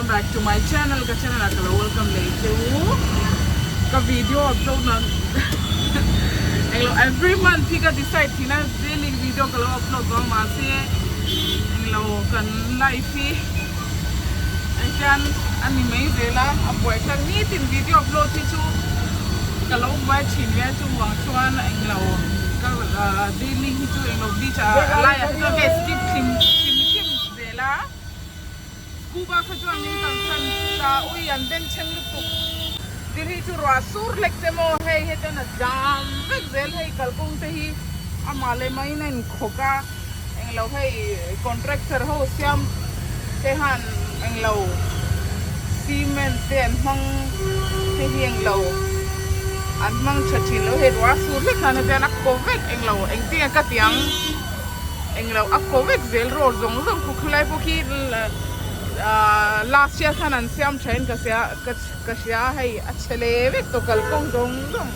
back to my channel ka channel ah ka lo welcome leh che u ka video upload na englo every month hi ka decide thin a daily video ka lo upload dawn mahse englo kan life hi engtian a ni mai zel a a buaithlak nitin video upload hi chu ka lo buai thin ve a chuvang chuan englo ka daily hi chu englo beach ah a laiah hi chuan ka skip hlim hrim hrim zel a. Scuba kha chuan min kalsan ta ui an bengchheng lutuk thil hi chu ruah sur hlek se maw hei hetian a jam vek zel hei kalkawng te hi amah leh mahin a inkhawk a englo hei contractor ho siam te han englo cement te an hmang te hi englo an hmang tha thin lo hei ruah sur hlek khan hetian a kaw vek englo engtin nge ka ti ang. Englo a ko vek zel rawr zawng zawng khu khulai pawh khi last year khan an siam tha in ka sia ka hria hei a chhe le vek tawh kalkawng zawng zawng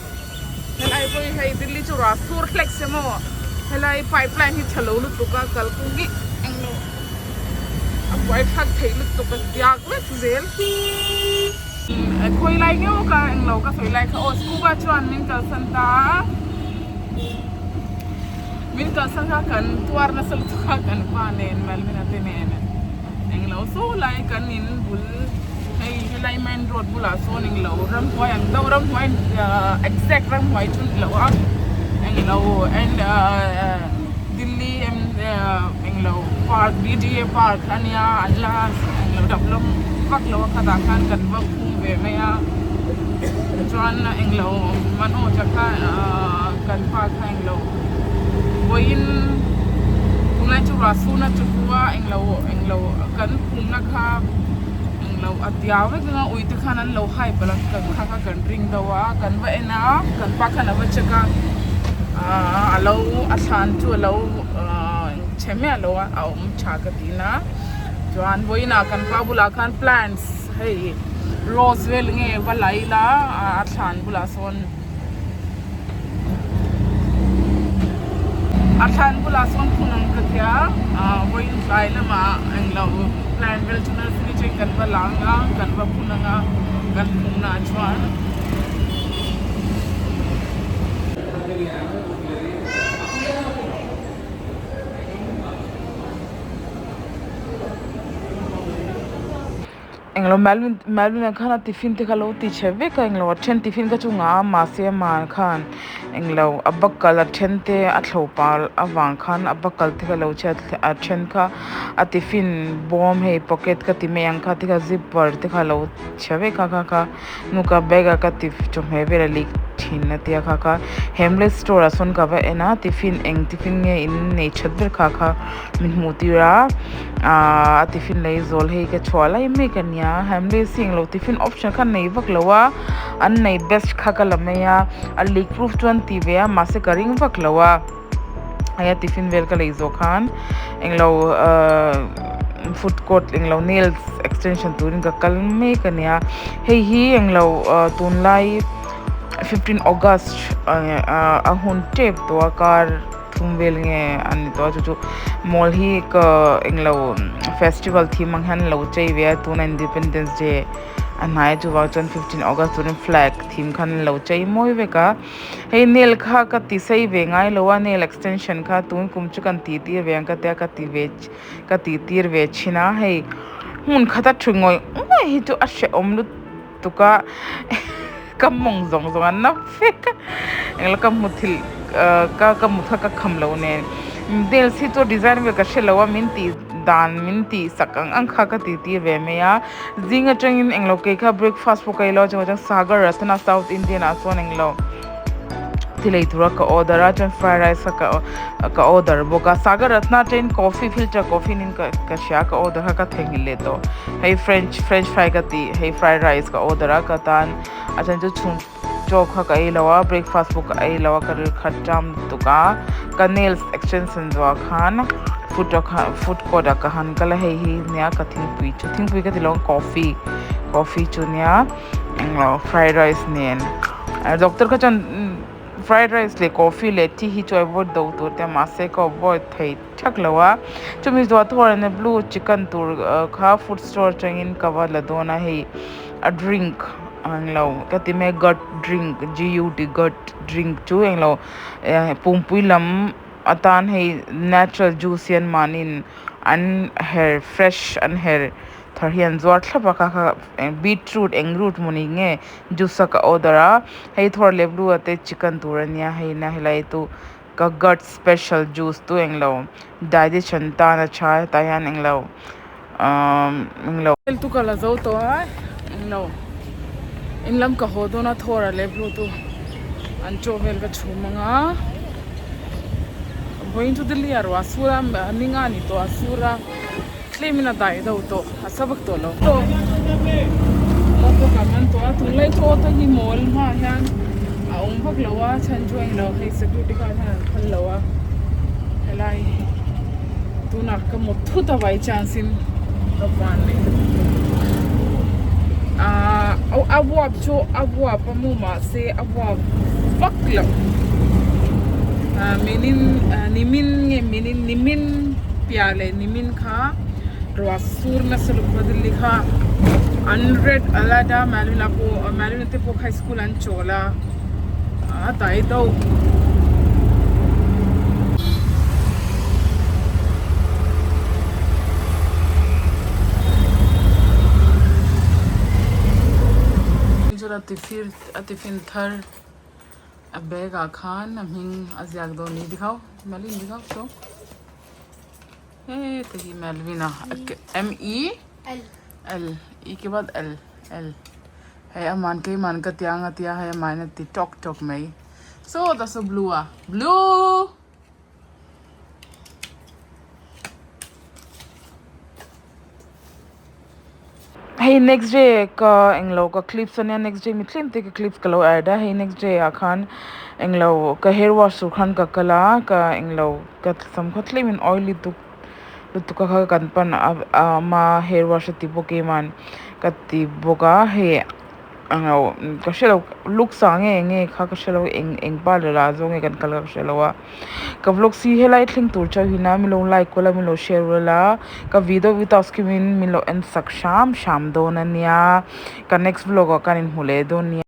helai pawh hi hei Delhi chu rah sur hlek se maw helai pipe line hi tha lo lutuk a kalkawng hi englo a buai thlak theih lutuk a diak vek zel khawi lai ngeuh ka englo ka sawi lai kha aw scuba chuan min kalsan ta a. Min kalsan kha kan tuar nasa lutuk a kan pa nen Melvin-a te nen englo saw lai kan in bul hei helai main road bulah sawn englo ramhuai ang deuh ramhuai exact ramhuai chu ni lo a englo and Delhi englo park D_D_A park ania an la englo develop vak lo a khatah khan kan va phum ve mai a chuan englo Manoj-a kha kan pa kha englo vawiin tunlai chu ruah suna chu pu a englo englo kan phumna kha englo a diau vek ang a ui te khan an lo hai palh a kan kha kha kan ring deuh a kan va en a kan pa khan a va check a ahh a lo a thlan chu a lo ahh chhe miah lo a a awm tha ka ti na chuan vawiin ah kan pa bulah khan plants hei rose vel nge va la ila a thlan bulah sawn. A thlan bulah sawn phun ang ka tia ah vawiin tlai lamah englo plan vel chu nursery atangin kan va la ang a kan va phun ang a kan phun ah chuan. Englo Melvin Melvin ah khan a tiffin te kha lo ti chhe vek a englo a then tiffin kha chu ngah a mahse amah khan englo a buckle a then te a thlo pal avang khan a buckle te kha lo chhe a then kha a tiffin bawm hei pocket ka ti mai ang kha te kha zipper te kha lo chhe vek a kha kha hnuk a bag a ka ti chawhmeh vel a lik thin a tia kha kha hamlet store ah sawn ka va en a tiffin eng tiffin nge in nei that ber kha kha min hmuh tir a ahh a tiffin lei zawl hei ka chhuah lai mek a nia hamlet hi englo tiffin option kha nei vak lo a an nei best kha ka la mai a a leak proof chu an ti ve a mahse ka ring vak lo a hei a tiffin vel ka lei zawh khan englo ahh food court englo nails extension turin ka kal mek a nia hei hi englo ahh tunlai 15 august a hun tep tawh a kar thum vel nge a ni tawh a chu chu mall hi ka englo festival thim ang hian an lo chei ve a tuna independence day a hnai a chuvang chuan 15 august turin flag thim khan an lo chei mawi vek a. Hei nail kha ka ti sei ve ngai lo a nail extension kha tun kum chu kan tih tir ve ang ka tia ka ti ve ka tih tir ve thin a hei hmun khata thu ngawih ngawih hi chu a hrehawm lutuk a ka mawng zawng zawng a na vek a englo ka muthilh ah ka ka mut kha ka kham loh nen nails hi chu design vel ka hrelo a min tih dan min tih sak ang ang kha ka tih tir ve mai a. Zing atangin englo kei kha breakfast pawh ka ei lo a chungah chuan sagar ratna south indian ah chuan englo thil ei tura ka order a chuan fried rice kha ka ka order bawk a sagar ratna atangin coffee filter coffee niin ka ka hria ka order kha ka theihnghilh leh tawh hei french french fry ka tih hei fried rice ka order a ka tan a then chu chhung chaw kha ka ei lo a breakfast pawh ka ei lo a ka ril khat ṭam lutuk a ka nails extension zawh ah khan food ah khan food court ah ka han kal a hei hi nia ka thingpui chu thingpui ka ti lo ang coffee coffee chu nia englo fried rice nen doctor kha chuan. Fried rice leh coffee leh tea hi chu avoid do tur te mahse ka avoid thei thak lo a chumi zawh thawh blue chicken tur kha food store atangin ka va la dawn a hei a drink englo ka ti mai gut drink G U T gut drink chu englo pumpui lam atan hei natural juice hian mahniin an her fresh an her thar hi an zuar thlap a kha kha beetroot eng root mawni nge juice a ka order a hei thawr leh blue ah te chicken tur ania hei na helai tu ka gut special juice tu englo digestion tan a tha hetah hian englo umm englo tu ka la zo tawh a englo in lam ka haw dawn a thawr ah leh blue tu an chaw vel ka chhum ang a vawiin chu Delhi ah ruah a sur a ninga a ni tawh a sur a. Tlem in a dai do tawh a sa vak tawh lo. Auto ka man tawh a tunlai chu auto hi mall hmaah hian a awm vak lo a chhan chu a englo hei security guard hian an phal lo a helai tunah ka mut thut a by chance in ka van leh ahh a uap chu a uap a mu mahse a uap vak lo ahh minin nimin nge minin nimin. Piah leh nimin kha ruah sur nasa lutuk a Delhi kha an red alert a Malina pawh Malina te pawh kha school an chawl a a dai deuh. A tiffin thar a bag ah khan a hming a ziak dawn ni dikhau Malin dikhau saw. Heta hi Melvin a M E L E ke baad L L hei aman keiman ka tia ang a tia hei amahin a ti tawk tawk mai sawtah saw blue a blue. Hei next day ka englo ka clips ania next day mi tlem te ka clips ka lo add a hei next day ah khan englo ka hair wash tur khan ka kal a ka englo ka sam kha tlem in oily tuk lutuk a kha kan pan a ama hair wash a ti bawk em ka ti bawk a hei. Englo ka hrelo looks ah nge nge kha ka hrelo eng eng parlour ah zawng nge kan kal ka hrelo a ka vlog si helai thleng tur chauh hi na min lo like ula min lo share ula ka video without skipping in min lo en sak hram hram dawn ania ka next vlog ah kan inhmu leh dawn nia.